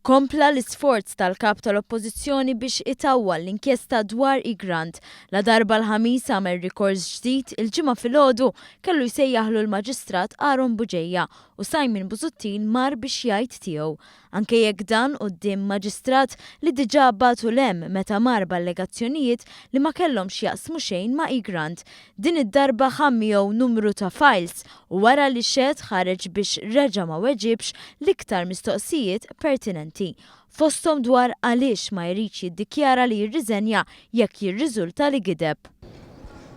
Kompla l-isforz tal-Kap tal-Oppożizzjoni biex itawwal l-inkjesta dwar Egrant. Ladarba l-Ħamis għamel rikors ġdid, il-Ġimgħa filgħodu kellu jsejjaħlu l-Maġistrat Aaron Bugeja u Simon Busuttil mar biex jgħid tiegħu. Anke jekk dan quddiem Maġistrat li diġà bagħtu 'l hemm meta mar b'allegazzjonijiet li ma kellhom x'jaqsmu xejn ma' Egrant. Din id-darba ħa miegħu numru ta' files u wara li xehed ħareġ biex reġa' ma weġibx l-iktar mistoqsijiet pertinenti. Fosthom dwar għaliex ma jridx jiddikjara li jirriżenja jekk jirriżulta li gideb.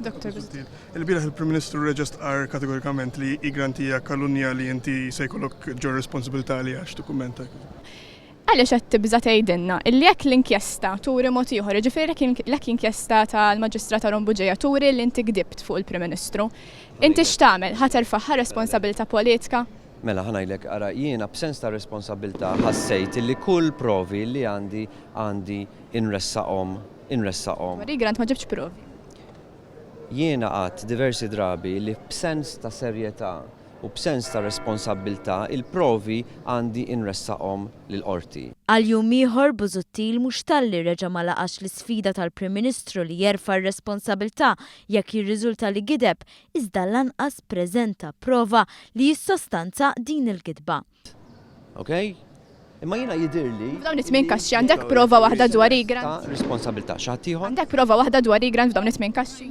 Dr. Busuttil, il-bieraħ il-Prim Ministru reġa' stqarr kategorikament li Egrant hija kalunja li inti se jkollok ġorr responsabilità għaliha. X'tikkummenta? Għaliex qed tibża' tgħidilna illi jekk l-inkjesta turi mod ieħor, jiġifieri jekk l-inkjesta tal-Maġistrat Aaron Bugeja turi li inti gdibt fuq il-Prim Ministru, inti x'tagħmel? Ħa terfagħha responsabilità politika? Mela ħa ngħidlek, ara jiena b'sens ta' responsabilità ħassejt illi kull provi li għandi għandi inressaqhom, inressaqhom. Dwar Egrant ma ġibtx provi. Jiena għedt diversi drabi li b'sens ta' serjetà u b'sens ta' responsabbiltà il-provi għandi inressaqhom lill-Qorti. Għal jum ieħor, Busuttil mhux talli reġa' ma laqax l-isfida tal-Prim Ministru li jerfa' r-responsabilità jekk jirriżulta li gideb, iżda lanqas preżenta prova li jissostanza din il-gidba. Ok? Imma jiena jidhirli. F'dawn it-tmien kaxxi għandek prova waħda dwar Egrant? Ta' responsabilità. Xi ħadd ieħor? Għandek prova waħda dwar Egrant f'dawn it-tmien kaxxi?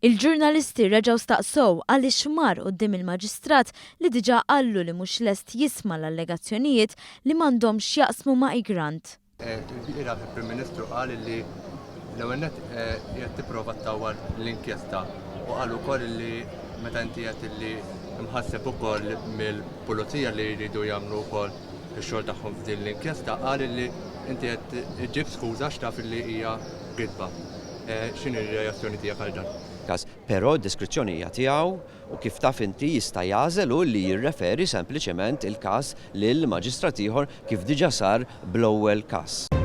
Il-ġurnalisti reġgħu staqsew għaliex mar quddiem il-Maġistrat li diġà qallu li mhux lest jisma' l-allegazzjonijiet li m'għandhomx x'jaqsmu ma' Egrant. Ilbieraħ il-Prim Ministru qal li l-ewwel nett qiegħed tipprova ttawwal l-inkjesta u qal ukoll li meta inti għedt li mħasseb ukoll mill-pulizija li jridu jagħmlu wkoll ix-xogħol tagħhom f'din l-inkjesta qal li inti qed iġġib skuża għax taf li hija gidba. X'inhi r-reazzjoni tiegħek għal dan? Każ. Però d-deskrizzjoni hija tiegħu U kif taf inti jista' jagħżel hu li jirreferi sempliċement il-każ lil maġistrat ieħor kif diġà sar bl-ewwel każ.